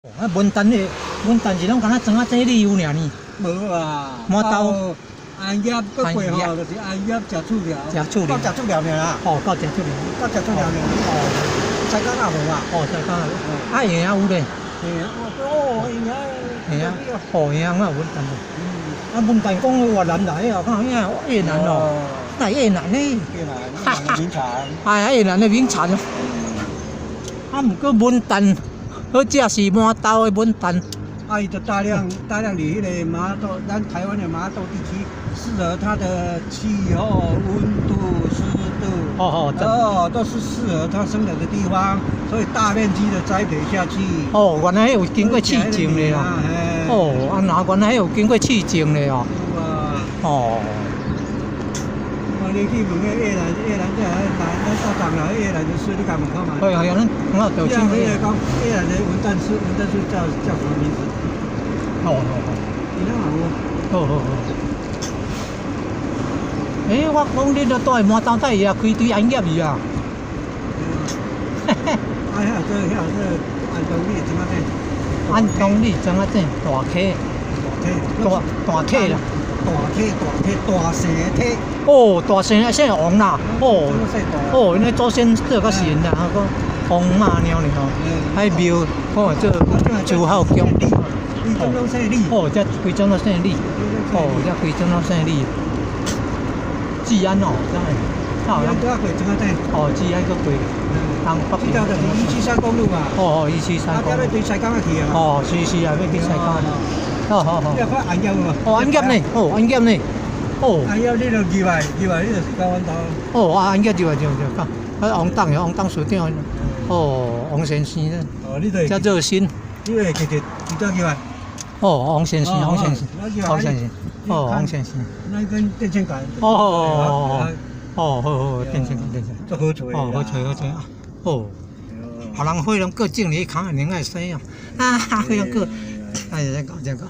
啊，文旦的文旦是攏敢若庄仔井里有爾呢。無啊，麻豆安業閣過吼，就是安業食厝寮，食厝寮到食厝寮爾啦，哦，到食厝寮。到食厝寮爾。哦，西港也無啊。哦，西港也有。啊，莺仔有咧。嘿啊，哦，莺仔。莺仔，哦，莺仔有文旦。啊，文旦講越南來的哦，敢有影越南哦，哪越南呢？越南，越南的名產。哎，越南的名產。啊，毋過文旦好食是麻豆的文旦。啊，伊就大量大量佇彼个麻豆，咱台灣的麻豆地區，適合它的氣候、溫度、濕度，哦，都是適合它生長的地方，所以大面積的栽培下去。哦，原來彼有經過試種的啊。哦，啊那原來彼有經過試種的哦。有啊。哦。我你去問彼越南，越南這來咱到港來越南的事，你敢問看覓？會會，咱我就聽。彼个講越南的文旦樹，文旦樹叫什麼名字？哦哦哦。伊攏嘛有。好好好。欸，我講你都住佇麻豆底伊也開堆安業去啊。啊，遐個遐個安東里庄仔井。安東里庄仔井大溪。大溪。大溪啦。大溪大溪大姓的溪。哦，大姓啊，姓王啦。哦。哦，𪜶祖先做較神啦，講王媽娘爾吼。喺廟看做周孝公。哦，這規種攏姓李。哦，這規種攏姓李。治安哦，真的。哦，治安閣過。東北這條就是173公路嘛。哦哦，173公路。啊，這欲對西港去啊。哦，是是啊，欲去西港。好好好。這看安業無？哦，安業呢？哦，安業呢？哦。安業你就入來，入來你就是到阮兜。哦，啊，安業入來就就到，啊，王董王董事長，哦，王先生咧。哦，你就。遮熱心。你會直直直接入來。哦，王先生，王先生，王先生，哦，王先生。那根電線桿。哦哦哦哦，好好，電線桿，電線。足好揣。哦，好揣好揣啊！哦，予人火攏過種哩，空會能愛生哦。啊哈，火攏過，哎，這個這個。